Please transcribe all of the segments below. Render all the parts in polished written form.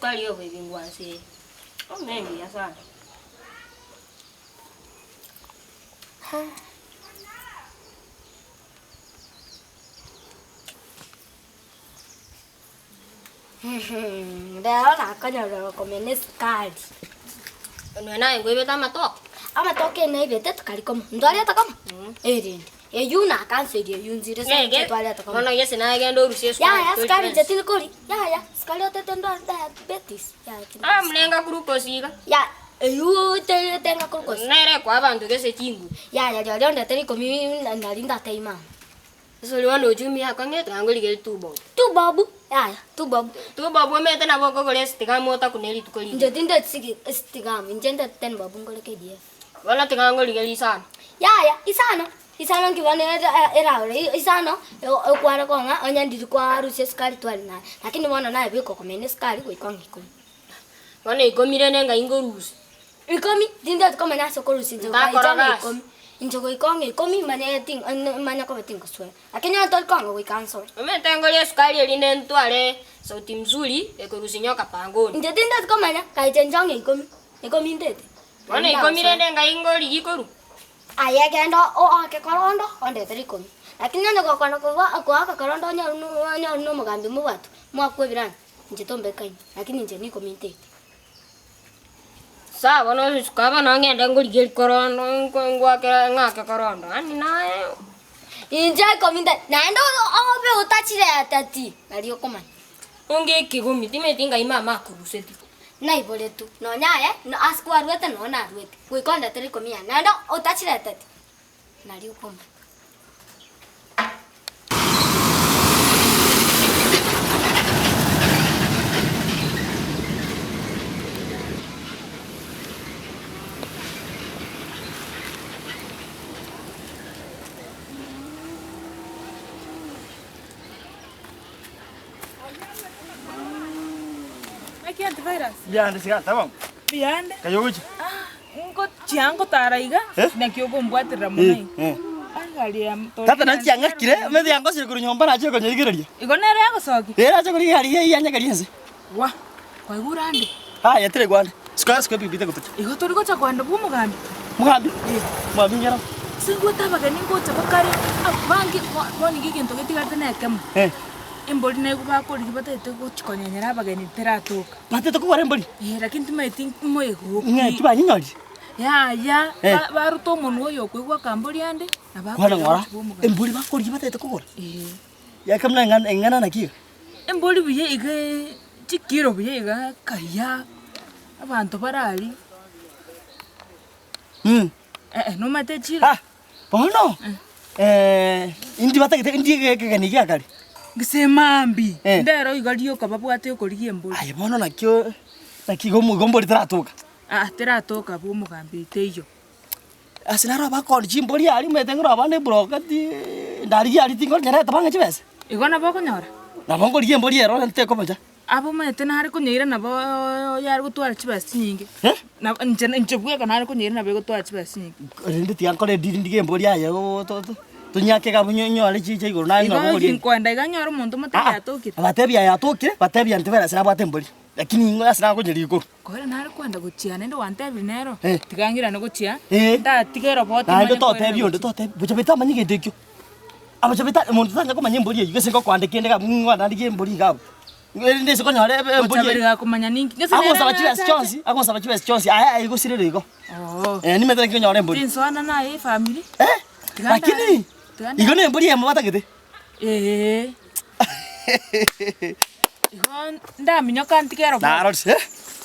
Esukari yoka ebingwanso eye. Bono nengiya sana. Rero nakonyorire komena esukari. Onye naye nkoibete amatoke? Amatoke naibete tokari komo. Ntwarete komo? Erinde. Eywo nakanseria eywo nchire sana Ng'ege, ntwarete komo. bono gese nagenda orusie esukari Yaya tori sukari inche fensi. tindi koria. Yaya sukari otete ndware diabetes. Yaya tindi Ah, muna enga glucose iga. Ya eywo te tenga glucose. Nere ekoa abanto gese chinguru. Yaya rirorio ondete rikomi nari ndatebie mama. Ase oria bono ochumi akong'ete tiga ngorigerie tubobu. Tubobu, yaya tubobu. Tubobu omanyete nabo okogora esitigamu otakune rituko rigima. Inche tindeti sigi esitigamu, inche ndeti ten bob ngore KDF. Bono tiga ngorigerie isano. Yaya isano, isano nki bono eraore isano okware kong'a onye ndiri kwarusia esukari twari naye, lakini bono naye bweka okomena esukari goika ong'e ikomi. Bono ikomi rende ng'ai ngorusia? Ikomi, tindeti komanya ase okorusia inche goika Ntakora ong'e gasi. ikomi, inche goika ong'e ikomi manyeti manye koba tingoswera, lakini onye tori kong'a goika nsoe. Omanyete ngore esukari erinde ntware sauti mzuri ekorusia nyoka pangoni. Inche tindeti komanya, kaiche inche ong'e ikomi, ikomi ndete. Bono ikomi rende ng'ai ngorigia korwa? Aye genda oake korondo, ondetere ikomi. Lakini onye gokwana koaka korondo onyore onyore nomogambi mobwatwe, mwakwe ebiranya. Inche tombekaini, lakini inche nikomi ntete. Sawa bono risuko bono ng'ende ngorigerie korondo nko- ngwakera ng'ake korondo yaani naye. Inche ikomi ntete, naende oyo obe otachireta ti, nari okomanya. Onge ekegomi, timanyeti ng'ai mama akorusetie. Naiboretwe, nonya aye, ase kwarwete nonya narwete, goika ondetere ikomi yane, naende otachireta ti, nari okomanya. Naki antivirus? Mbiande siga taba. Mbiande. Kayogochi. Ngochia ngotara iga, Eh? naki okombwaterera mono Eh, iga. eh. Egari ya tori Tata nanche yang'akire, omanyete yangosire korwa nyomba nachire konyerigereria. Igo nere yagosokia? Eh, nache korigia egari eye yanyegeria ense. Gwa, kwaigure ande? Aya tire ande. Sikoa sikoa epikipiki tegotocha. Igo tori gocha koenda bwa omogambi? Mogambi? Mogambi ng'era. Ase ngwete abageni ngocha bakare, abange bono iga egento getigarete nekemo. Eh. Embori naigwe bakorigia batagete gochia konyenyera abageni teratoka. Batete kogora embori? Eh, lakini timanyeti moegoki. Ng'aki banyenyoririe? Yaya, Eh. ba- baruta omonwa oyo okoigwa akambori ande, na Kwana bakoira ng'ora, gochia bw'omogambi. embori bakorigia batagete kogora? Eh. Yaka buna eng'ana eng'ana naki iga? Embori buya iga chikiro buya iga kaiya, abanto bararie. Mm. Eh eh, nomanyete echiro? Ah, bono, indi batagete indi ekegeni gia kare. Gose mambia, Eh. ndero iga rioka babwate okorigia embori. Aye bono nakio, naki igo igo mbori teratoka. Aa, teratoka abwo omogambi teiyo. Ase naro abakoonia chimbori aria omanyete ng'a abande ebroketi ndarigia aria tingori nyarete bang'e chibesa. Igo nabo okonyora? Nabo nkorigia embori ero tekomocha. Abwo omanyete nare konyeira nabo yare gotwara chibesa chinyinge. Eh? Nabo inche inche bweka nare konyeira nabo egotwara chibesa chinyinge. Rende tiga nkore ediri ndige embori aye oo to- to- tonyake iga abwo nyore chicha igoro naye Igo nabo okoria. nkoenda iga nyore omonto omotebi yatokire. Abatebi aye atokire, batebia ntibere ase nabwate embori, lakini ing'o ase nakonyeria igoro. Kore nare kwenda gochia naende gwantebirie nero, Eh. tiga ng'irane gochia, Eh. ntatiga eroboti Naende manye koirana totebia onde gochia. totebia, bocha bete amanye gento ekio. Abocha bete monto tanya komanya embori eyio gose ngokoande kende iga abwo ng'o narigie embori iga abwo. Erinde ase konyora ebe embori Bochaberi eyio. gakomanya ninki, gese nere Agosaba chibesa nachache. chionsi, agosaba chibesa chionsi aye aye gosirera igo. Oo. Eh nimanyete naki onyore embori. Tinsoana naye efamiri. Eh, Tiga lakini ndare, tiga igo ndare. na embori eyemo batagete. Eeh. Igo ndaminyoka ntige eroboti. Narorire, eh?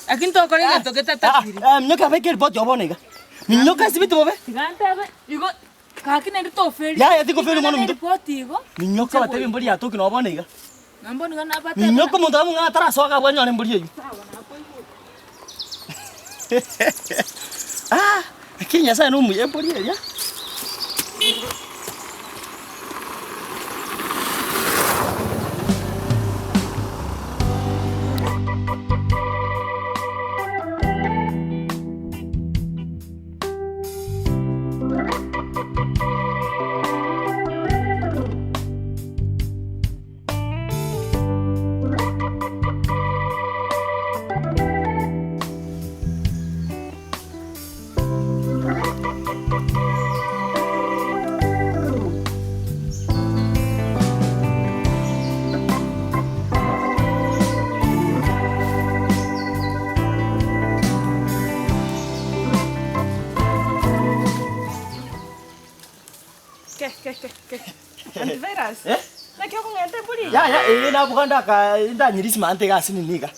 Lakini tokora egento getatakiri. Ah, ah, minyoka abeke eripoti obono iga. Minyoka esibiti bobe. Tiga ntebe, igo gaki naende toferi. Yaya tikoferi mwana ominto. Eripoti igo. Minyoka batebie embori yatoki nonya bono iga. Na mbono iga nabatebe. Minyoka omonto abwo ng'a atarasoa iga abwo anyore embori eyio. Ah, lakini Nyasaye nomuya embori eria. Antivirus. Eh? Naki okong'enta embori eye? Yaya, eye nabuga ndaka ndanyerisia mante iga ase nini iga.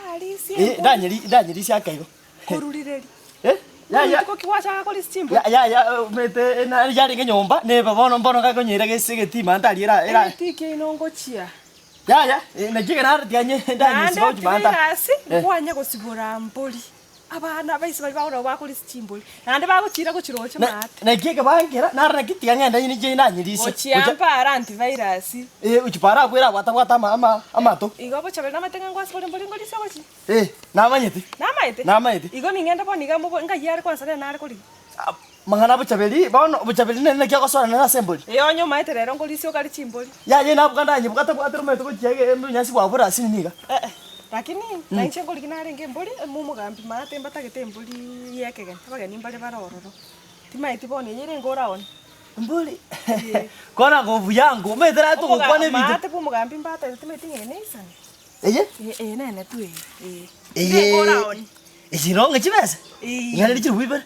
Orarisia Eh, embori. ndanyeri ndanyerisia ake igo. Korurire ri. Eh? Yaya. Rituko ki gwachaka korisia chimbori? Ya ya omanyete na yarenge nyomba neba bono mbono gakonyera gese egetima ntari era era. Egetii kiaino ngochia. Yaya, naki ekero nare tiga nye Naende ndanyerisia gochia manta. antivirus, Eh. nkwanya gosibora mbori. Abana abaise baria bagokora bakorisia chimbori, naende bagochiira gochiroche maate. Naki ekebankera naro naki tiga ng'ende inche nanyerisia. Gochia mpara antivirus. Eh, gochia para abwo erabwata bwata ama ama amato. Igo bochaberi namanyete ng'a ngwasibore mbori ngorisia gochia. Eh, namanyete. Namaete? Namaete. Igo ning'ende bono iga mobo ng'ai are kwansa nere nare korigia. Mang'ana bochaberi bono bochaberi nere naki agosoana nere ase embori. Ee onye omaete rero ngorisia okare chimbori. Yaya nabuga ndanyebwata bwatera omanyete gochia ege onyasi bwabora ase nini iga. Eh eh, lakini nainche nkorigia narenge embori, ime omogambi maate mbatagete embori ya ekegeni, abageni mbare bare ororo. Timaeti bono eye ere ngoraoni. Embori kona nguvu yangu omanyete rero togokwana ebinto. Maate bwa omogambi mbatagete timaeti ng'a eye neisane. Eye? Ee eye nene tu eye, ee. Eye Ere ngoraoni. eye nonge chibesa? Ee. Ng'a nere chilifu ibere.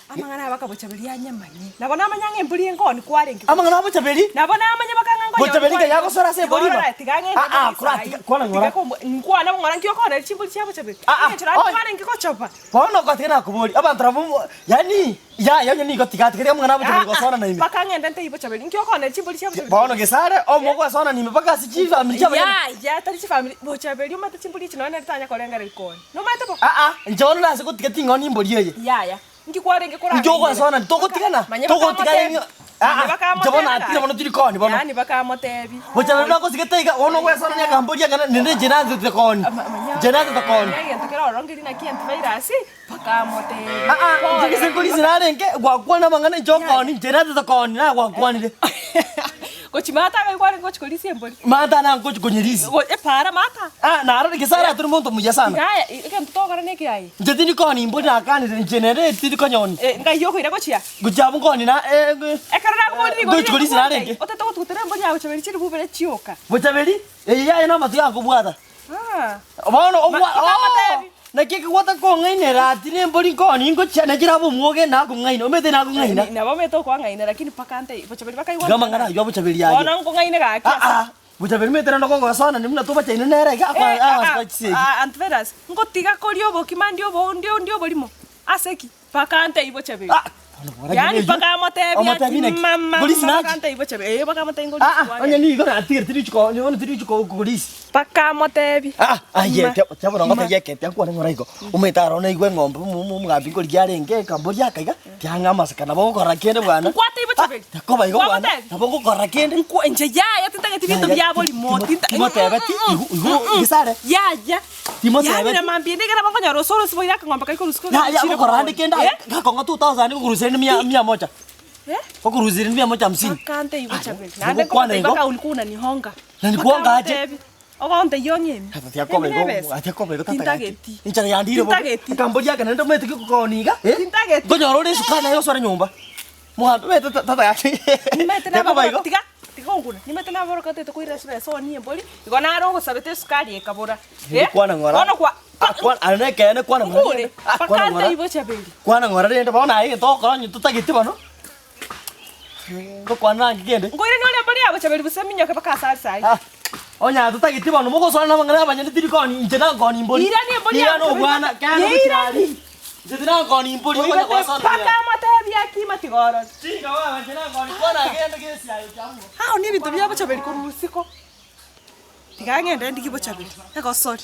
Amang'ana aya bakabochaberia anyamanye. Nabo namanya ng'a embori enkoni kwarenge. Amang'ana abochaberi? Nabo namanya bakang'a nkonye. Bochaberi nkai agosora ase embori ime? Tiga ng'ende Ah, ah, embori kora sahi. tiga kwana ng'ora. Tiga kombo nkwana ng'ora nki okoonera chimbori chia bochaberi. Ah, ah, Eng'encho naende oye. kwarenge gochoba. Bono gotiga nakoboria, abanto nabo mo yaani yaya onye nigo tiga tiga amang'ana abochaberi gosona na ime. Mpaka ng'ende ntebie bochaberi nki okoonera chimbori chia bochaberi. Bono gesare omogwesona na ime mpaka ase chifamiri chiabanyene. Yaya tari chifamiri bochaberi omanyete chimbori echi nonye nere tanya korengereria koonia. Nomanyete bo? Aa, inche bono nase gotiga ting'oni embori eye. Yaya, inki kwarenge korang'ina? Inche ogwesona togotigana, Manye togotigana bakamotebi. aa, inche bono natire bono tiri koni bono. Yaani bakamotebi. Bochaberi nagosigete iga, bono ogwesona niaka mbori ekero nende inche nanchete koni. Inche nanchete koni. Egento kere ororo nkeri naki antivirus, bakamotebi. Aa, inche gese nkorisia narenge, gwakwana amang'ana inche okoni, inche nanchete koni nagwakwanire. Gochi maata iga kwarenge gochi korisia embori. Maata nangochi konyerisia. Go epara maata. Ah, narore gese aratore monto omuya sana. Yaya, egento togokora neke aye. Inche tindi koonia imbori nakanire inche nere tindi konyonia. Eh, ngai okoira gochia? Gochia abwo nkoonia na eh, eh, Ekero nakoborire igo Gochi korisia narenge. Otete gotugutera embori yago chaberi chiri bubere chioka. Bochaberi, eye yaye namatu yankobwata. Ah. Bono ogwa Ma- tikamotebi. oh, naki ekegwata kong'ainera ati nembori nkoonia ngochia naki rabe omwoge nakong'aina, omanyete nakong'aina. Nabo omanyete okoang'aina lakini mpaka nte bochaberi bakaigwa. Tiga amang'ana aywo abochaberi aye. Bono nkong'aine gaki ase. Ah, ah, bochaberi omanyete rende okogosana buna tobachaine nere iga, Eh, ah, agosoa ah, chisegi. ah, Antivirus, ngotiga koria obokima ndio obo ndio ndio oborimo. Ase ki? Mpaka ntebie bochaberi. Ah, bono bora Yaani eyo. mpaka amotebie Omotebie ati naki? mama, Polisi mpaka nachi? ntebie bochaberi. Eh, mpaka amotebie ngorisi Ah, ah, kwane. onye nigo natigire tiri chiko bono tiri chiko korisi. Mpaka amotebie. Ah, aye, Ma- tiabono ngotebia eke tiakwane ng'ora igo. Omanyete aro naigwe eng'ombe omo- omo- omogambi nkorigia arenge ekambori aka iga, tiang'a amaseka nabo ogokora kende bwana. Nkwatebie bochaberi. Ah, takoba igo bwana, Kwamotebia? nabo ngokora kende. Nkwa inche yaya tintageti binto Yaya, bia borimo, tinta timotebeti, igo igo gesare. Yaya. Timotebeti. Yaani na mambia ende ekero bakonyora ase orosiko boira akang'ombe karia korwa isiko Yaya, gachire gokora ande koboria. kende aye, gakong'a 2000 gokorusia rende mia mia moja. Eh? Gokorusia rende mia moja hamsini. Akante igo chaberi. Aya, Naende gokwana nkogotebia igo. mpaka ulikuwa unanihonga. Nanikuhonga aje? Mpaka Ogontebia ong'e emi. Atiakoba Emi igo, nebesa. atiakoba igo tata gaki. Tintageti. Enchara yandire bobe. Tintageti. Ekambori yake naende omanyete ki gokoonia iga, eh? Tintageti. Nkonyora ore esukari naye osore nyomba. Mogambi omanyete tata gaki. Nimanyete Tiakoba naboro igo. tiga tiga ongure. Nimanyete naboro otagete koira chibesa oonie embori, igo naro ogosabete esukari ekabora. Eh? Kwana ng'ora. Bono kwa Ah, kwana aye nekeene kwana ng'ora Nkure, rende. Ah, kwana mpaka ng'ora. ntebie bochaberi. Kwana ng'ora rende bono aye egento ogokora onye totageti bono, ngokwana nange kende. Nkoirania ore embori ya bochaberi bosa eminyoke mpaka ase are saii. Ah, onye aye totageti bono mogoswana namang'ana abanyene tiri koonia inche nankoonia mbori. Irania embori ya Irana bochaberi. obwana, kende Ye gochia irani. aria. Inche tinankoonia mbori okonya Oibete gosana mpaka amotebie akima tiga orore. Chinga baba inche nankoonia kwana agende gesiayo kiamwo. Ao nebinto bia bochaberi korwa isiko. Tiga ng'ende ndigie bochaberi, egosori.